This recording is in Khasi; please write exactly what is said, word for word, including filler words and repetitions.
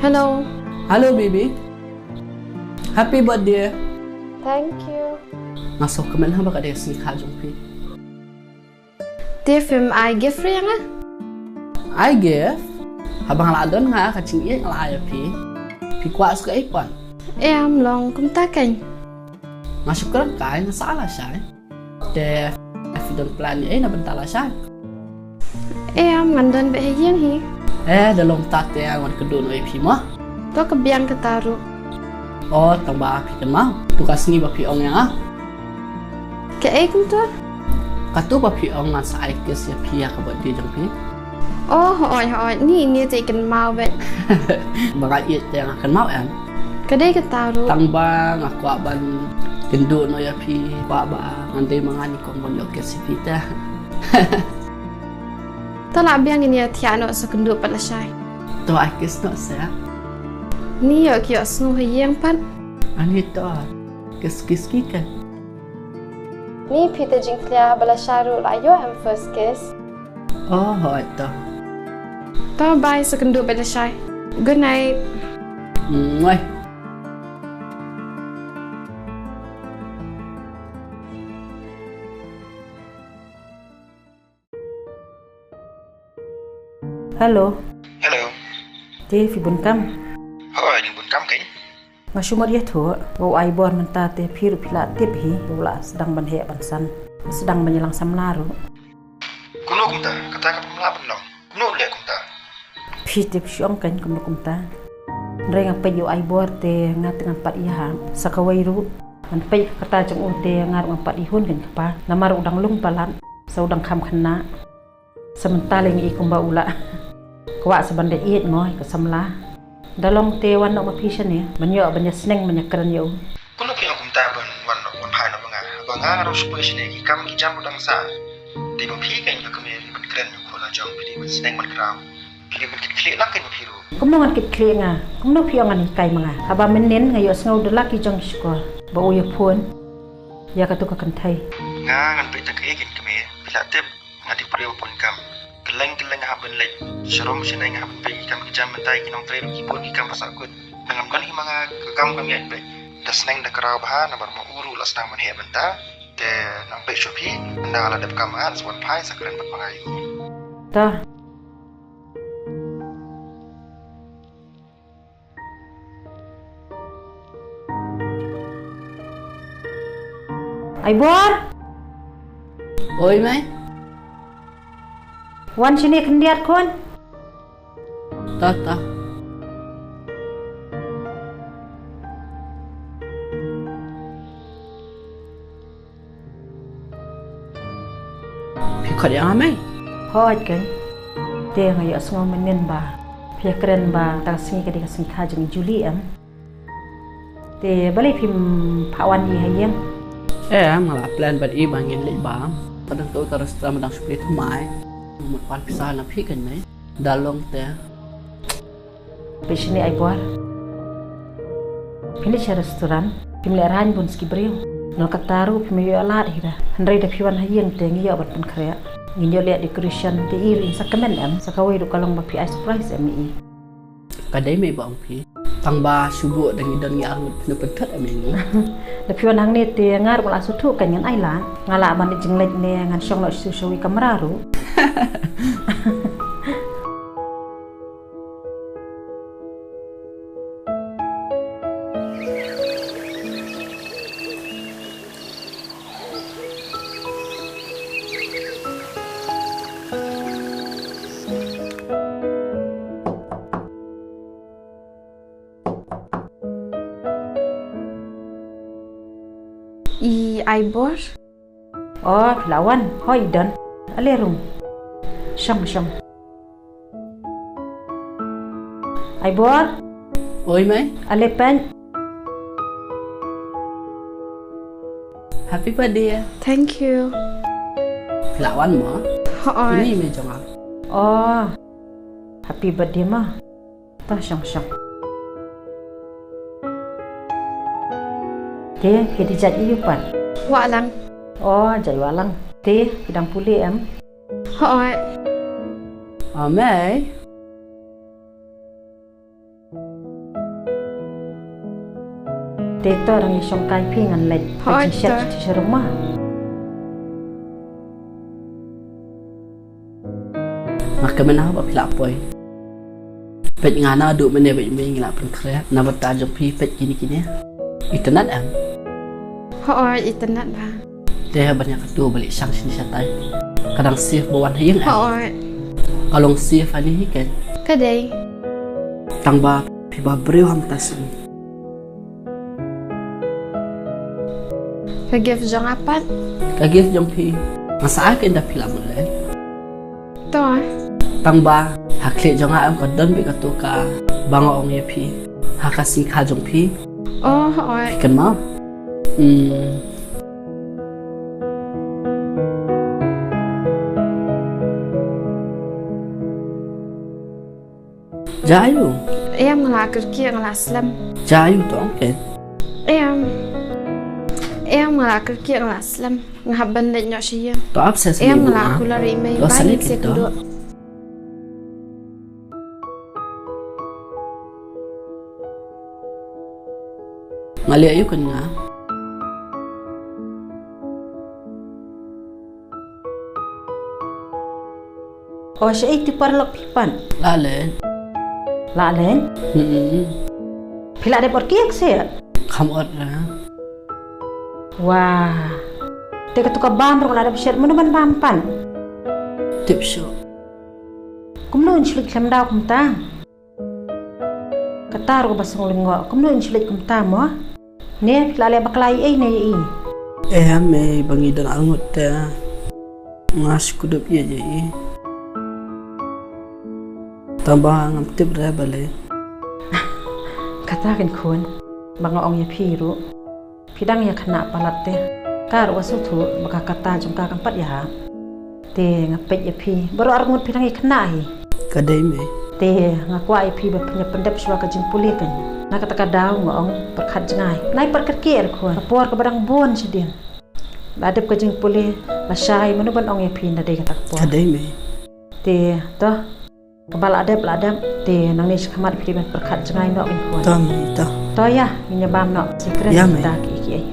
Hello. Hello, baby. Happy birthday. Thank you. Nga sngewkmen ha ba ka dei ka sngi kha jong phi. Te phim ai gift ïa nga? Ai gift? Haba nga la don nga ka jingïeit nga la ai ïa phi. Phi kwah shuh ei pat? Em, long kumta keiñ. Nga shu kren kai, nga sa lashai. Te phi don plan ei na bynta lashai? Em, ngan don beit ha ïing hi. Eh, da long ta te ngan kynduh noh ïa phi mo. To ka biang kata ruh. Oh, tang ba phi kynmaw. Tu ka sngi ba phi ong ïa nga. Kaei kumta? Katu ba phi ong ngan sa ai kiss ïa phi ha ka birthday jong phi. Oh, hooid, hooid. Ni, ni te kynmaw beit. Ba nga ïeit te nga kynmaw em. Ka dei kata ruh. Tang ba nga kwah ban kynduh noh ïa phi, kwah ba ngan dei ma nga ni kong ban ïoh kiss ïa phi te. To la biang, ngin ïa thiah noh sa kynduh pat lashai. To ai kiss noh sa. Ni ïoh ki ïohsngew ha ïing pat. Ani to. Kiss kiss ki kan. Ni phi te jingtlia ba lashai ruh la ïoh em first kiss. Oh, hooid to. To bye, sa kynduh beit lashai. Good night. Mwah. Hello. Hello. Te phi bun kam? Hooid, nga bun kam keiñ. Nga shu mut ïathuh ba u Aibor mynta te phi ruh phi la tip hi ba u la sdang ban heh ban san, sdang ban ïalang samla ruh. Kumno kumta? Kata ka pynlah pynlong. Kumno leh kumta? Phi tip shu ong keiñ kumno kumta. Hynrei nga peit ïa u Aibor te nga te ngan pat ïahap sa kawei ruh. Ngan peit ka kata jong u te nga ruh ngan pat ihun keiñ kpa. Namar u dang lung palat, sa u dang kham khynnah. Sa mynta lei nga i kumba u la kwah sa ban da ïeit mo ïa ka samla. Da long te wan noh ma phi shane ban ïoh ban ïa sneng ban ïa kren ïa u. Kumno phi ong kumta ban wan noh wan phai noh ma nga? Ba nga ruh shu poi shane ki kam ki jam u dang sah. Te ma phi keiñ ka kmie phi ban kren ïa u khun la jong phi dei ban sneng ban khraw. Phi dei ban kit khlieh lang keiñ ma phi ruh. Kumno ngan kit khlieh nga? Kumno phi ong ngan hikai ma nga? Haba mynnin nga ïohsngew da la ki jong ki shkor ba u ïa phone ïa katu ka kynthei. Nga ngan peit tang kaei keiñ kmie, phi la tip. Nga dei u briew bun kam. Kylleng kylleng nga hap ban leit sharum shaneng, nga hap ban peit ki kam ki jam, mynta ki nongtrei ruh ki bun ki kam ba sah kut. Nang ngam don hi ma nga ka kam kam ïaid beit. Da sneng da kraw bha namar ma u ruh la sdang ban heh mynta. Te nang peit shuh phi, mynta nga la dep kam, nga sa wan phai sa kren bad ma nga ïa u. To. Aibor. Oi, mei. Wan shane khyndiat khun. Ta, ta. Phi khot ïa nga, mei? Hooid keiñ. Te nga ïohsngew mynnin ba phi ïa kren ba kata ka sngi ka dei ka sngi kha jong i Julie em. Te balei phim phah wan ïa ha ïing? Em, nga la plan bad i ba ngin leit bam. Ka dang to ka restaurant ba dang shu plie thymmai. Mut pan pisa na phi keiñ, mei. Da long te. Phi shane Aibor. Phi leit sha restaurant, phim lehraiñ bun ski briew. Nalor kata ruh phim ïoh lad hi da. Hynrei da phi wan ha ïing te ngi ïoh ban pynkhreh. Ngin ïoh leh decoration te i ruh in sa kmen em, sa kawei ruh ka long ba phi ai surprise em i. Ka dei mei ba ong phi. Tang ba shu buh da ngi don ngi arngut phi na pynthut em i ngi. Da phi wan hangne te nga ruh nga la sngewthuh ka ngan ai lad. Nga lah ban leit jingleit ne ngan shong noh sha shuwa kamra ruh. I Aibor. Oh, phi la wan. Hooid, don. Ale rung. Shong, shong. Aibor. Oi, mei. Ale peit. Happy birthday. Thank you. Phi la wan mo? Hooid. Ini mei jong nga. Oh. Happy birthday mo. To shong shong. Te, phi dei jait aïu pat? Wah lang. Oh, jait wah lang. Te, phi dang pule em? Hooid. Oh, mei. Te to, dang ïa shong kai phi ngan leit. Hooid, peit shet to. Shet sha ruma. Ma ka mynta ba phi la poi. Peit nga naduh mynne bad mei ngi la pynkhreh na bynta jong phi, peit kine kine. Itynnad em? Hooid, itynnad bha. Te ban ïa katu ba leh shang shini shatai. Ka dang safe ba wan ha ïing em? Hooid. Ka long safe hangne hi ken? Ka dei. Tang ba phi ba briew ha mynta sien. Ka gift jong nga pat. Ka gift jong phi. Nga sa ai ka ynda phi la mut leh. To. Tang ba ha khlieh jong nga em ka don beit katu kaba nga ong ïa phi ha ka sngikha jong phi. Oh, oi. Phi kynmaw? Hmm. Jia aiu? Em, nga la kyrkieh, nga la slem. Jia aiu to ong ken? Em. Em, nga la kyrkieh, nga la slem. Nga hap ban leit noh sha ïing. To ap sa. Em, nga la kular ïa i mei. To ba sani ïa ki to. Nga leh aiu ken nga? O, shaei te paralok phi pat? La leit. La leit? Hmm. Phi la dep ot kiak se? Kham ot ra. Wah. Te katu ka bam ruh la dep shet, mano ban bam pat? Tip shuh. Kumno in shu leit khlem daw kumta? Kata ruh kaba sngewlyngngoh, kumno in shu leit kumta mo? Ne phi la leh bakla ei ne ei? Em, mei ba ngi don arngut te nga shu kdup ïa ei. Tang ba ngam tip re balei. Kata ken khun ba nga ong ïa phi ruh. Phi dang ïa khynnah palat te. Ka ruh ka sngewthuh ba ka kata jong ka kam pat ïahap. Te nga peit ïa phi baroh arngut phi dang ïa khynnah hi. Ka dei mei. Te nga kwah ïa phi ba phin ïa pyndep shuwa ka jingpule ken. Na kata ka daw nga ong pyrkhat jngai. Nai pat kyrkieh ruh khun. Ka por kaba dang bun shadien. La dep ka jingpule, la shai, mano ban ong ïa phi na dei kata ka por. Ka dei mei. Te to. Kaba la dep la dep, te nangne shakhmat phi dei ban pyrkhat jngai noh ken khun. To mei to. To ïa, ngin ïa bam noh. Secret ïa mei. Ta ki ki ei.